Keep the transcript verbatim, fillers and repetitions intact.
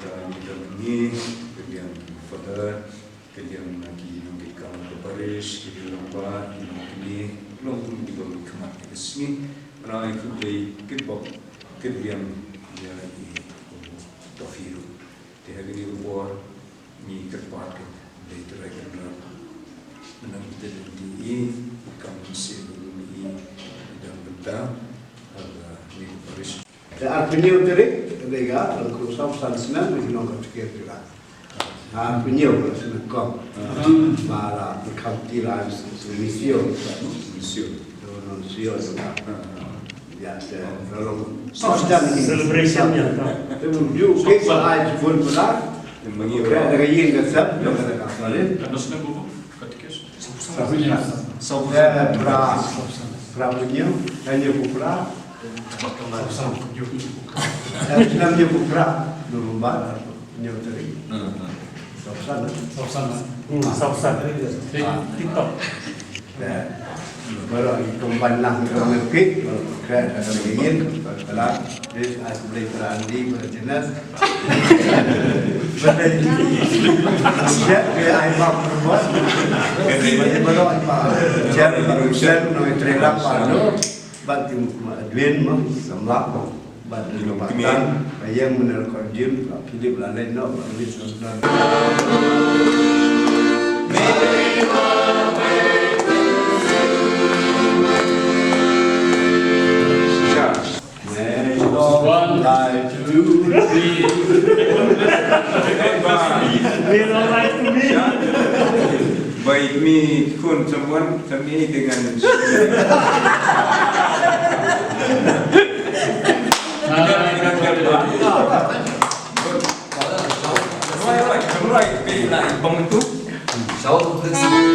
Ngi don hangne, ka liang Father, ka liang na ki nongkit kam ka parish, ki nongba, ki nongkynnoh, long kum ki ba mih khmat ka sngi. Ngi ai khublei kitbok kitbiang ïa i Tofi ruh. Te ha kane ka por ngi kyrpad ïa u Blei Trai Kynrad ban pyntip ïa i, i kam mynsiem ruh ïa i dang bynta ha kane ka parish. Te arphew hynñiew tarik Dega, ka long saw phew san snem, ka long ka tikir Dega. Arphew hynñiew ka snem kong. Ba la ka kam tira misio. Misio. Don misio. Ya, te, ka long saw phew san. Celebration ïa ka. Te bun ju ke ba ai bun pula. Mangi ka da ka yin ka sep, da ka salin. Ano snem bubu? Katikis? Saw phew san. Saw phew san. Eh, pra, pra hynñiew, hynñiew phew pra. Saw phew san. Eh, hynñiew phew pra. November, hynñiew tarik. Hmm, hmm. Saw phew san, eh? Saw phew san. Hmm, saw phew san. Ah. TikTok. Eh, baroh i kumban lang ka mekit, baroh ka, ka, ka, ka, ka, This as Blake Randy for the dinner. But then, yeah, I love the one. But then, but I love Jerry, Jerry, no, Trey Lampa, no. But you, Dwayne, no, some lap, but you know, but then, I am in a record gym, Philip Lalai, no, but this was done. One, two, three. Hey, bye. They don't like to me. Bye me, kun someone, to me, dengan. Right, right, right, right, right.